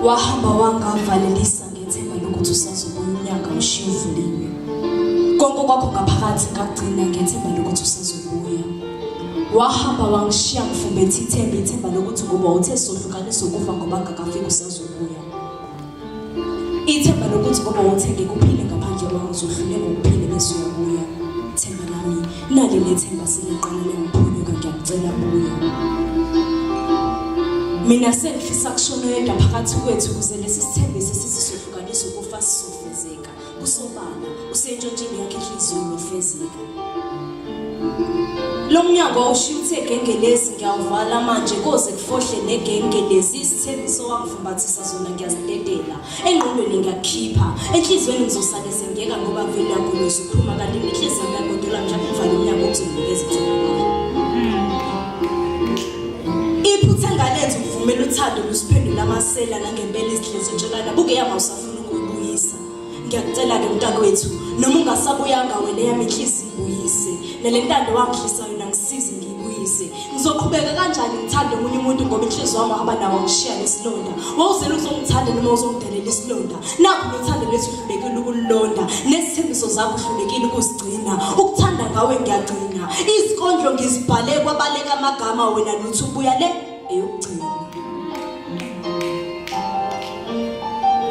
Wahamba wangavalelisa ngethemba lokuthi usazobuya umnyaka ushiye uvuliwe. Konke kwakho ngaphakathi ngagcina ngethemba lokuthi usazobuya. Wahamba wangishiya ngifumbethe ithemba ithemba lokuthi ngoba uthe sohlukaniswa ukufa ngoba ngakafiki usazobuya. Ithemba lokuthi ngoba uthe ngeke uphile ngaphandle kwami uzohluleka ukuphila bese uyabuya. Themba lami nali lethemba seliqala liyangiphunyuka ngiyakucela buya. Mina sengifisa kushona oyedwa phakathi kwethu ukuze lesi sithembiso esizisohlukanisa ukufa sizofezeka. Kusobala usentshontsheni yakhe inhliziyo yofezeka. Lo mnyango wawushiya uthe gengelezi ngiyawuvala manje koze kufohle negengelezi isithembiso wangifumbathisa zona ngiyazidedela engqondweni ngiyakukhipha enhliziyweni ngizosale sengiyeka ngoba vele uyagoloza ukuphuma kanti inhliziyo yami yagodola mhlawumbe uvale umnyango okuzonginikeza ithemba lakho. Iphutha engalenza ukuvumela uthando lusiphendula amasela nangempela izidlezo ntshelana buke yama usafuna ukuyibuyisa. Ngiyakucela-ke mntakwethu noma ungasabuyanga wena eyami inhliziyo ibuyise nale ntando wangidlisa yona ngisize ngiyibuyise. Ngizoqhubeka kanjani ngithande omunye umuntu ngoba inhliziyo wami wahamba nawo ngishiya nesilonda. Wawuzele uzongithanda noma uzongidalela isilonda. Nakhu nothando lwethu uhlulekile ukululonda nezithembiso zakho uhlulekile ukuzigcina. Ukuthanda ngawe ngiyagcina. Izikondlo ngizibhale kwabaleka amagama wena lutho ubuya le eyokugcina.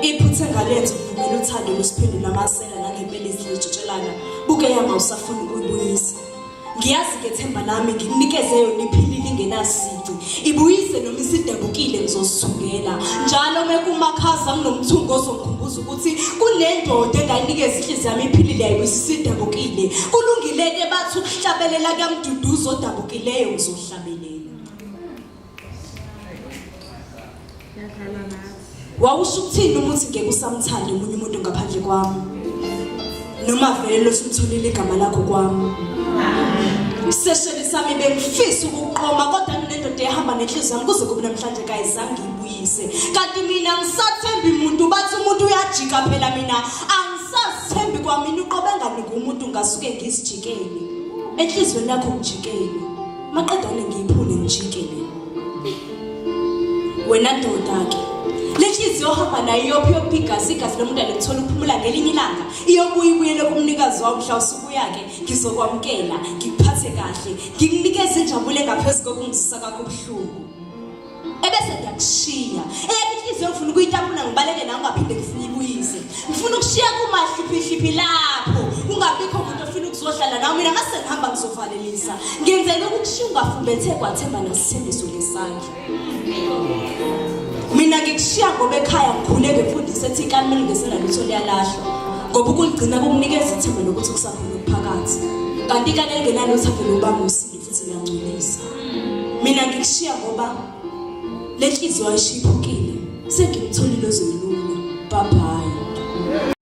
Iphutha engalenza ukuvumela uthando lusiphendula amasela nangempela iziletshotshelana buke yama usafuna ukuyibuyisa. Ngiyazi ngethemba lami ngikunikeze yona iphilile ingenasici. Ibuyise noma isidabukile ngizosithungela. Njalo mekumakhaza nginomthungo ozongikhumbuza ukuthi kunendoda engayinikeza inhliziyo yami iphilile yayibuyisa isidabukile. Kulungile ke bathi ukuhlabelela kuyamduduza odabukileyo ngizohlabelela. Wawusho ukuthini uma uthi ngeke usamthanda omunye umuntu ngaphandle kwami? Noma vele losumtholile igama lakho kwami. Sesheli sami bengifisa ukuqoma kodwa nginendoda ehamba nenhliziyo yami kuze kube namhlanje kayizange ibuyise. Kanti mina ngisathembi umuntu bathi umuntu uyajika phela mina angisazithembi kwamina uqobe enganiki umuntu ngasuke ngizijikele. Enhliziyweni yakho ngijikele. Maqedane ngiyiphule ngijikele. Wena ndoda ke. Lenhliziyo ohamba nayo iyophi iyophi igazi igazi lomuntu alikuthola ukuphumula ngelinye ilanga iyobuya ibuyele kumnikazi wawo mhla usubuya ke ngizokwamukela ngikuphathe kahle ngikunikeze injabulo engaphezu kokungizwisa kwakho ubuhlungu ebese ngiyakushiya eyami inhliziyo ngifuna ukuyitapula ngibaleke nawe ungaphinde ngifune ibuyise ngifuna ukushiya kumahliphihliphi lapho kungabikho muntu ofuna ukuzohlala nawe mina mase ngihamba ngizovalelisa ngenzela ukukushiya ungafumbethe kwathemba nasithembiso ngesandla mina ngikushiya ngoba ekhaya ngikhule ngemfundiso ethi ikani melingesela lutho liyalahlwa ngoba ukuligcina kukunikeza ithemba lokuthi kusakhona okuphakathi kanti ikani elingenalutho avele ubanga usindo futhi liyangcolisa mina ngikushiya ngoba le nhliziyo ayishiphukile sengimtholile ozoyilula bye bye.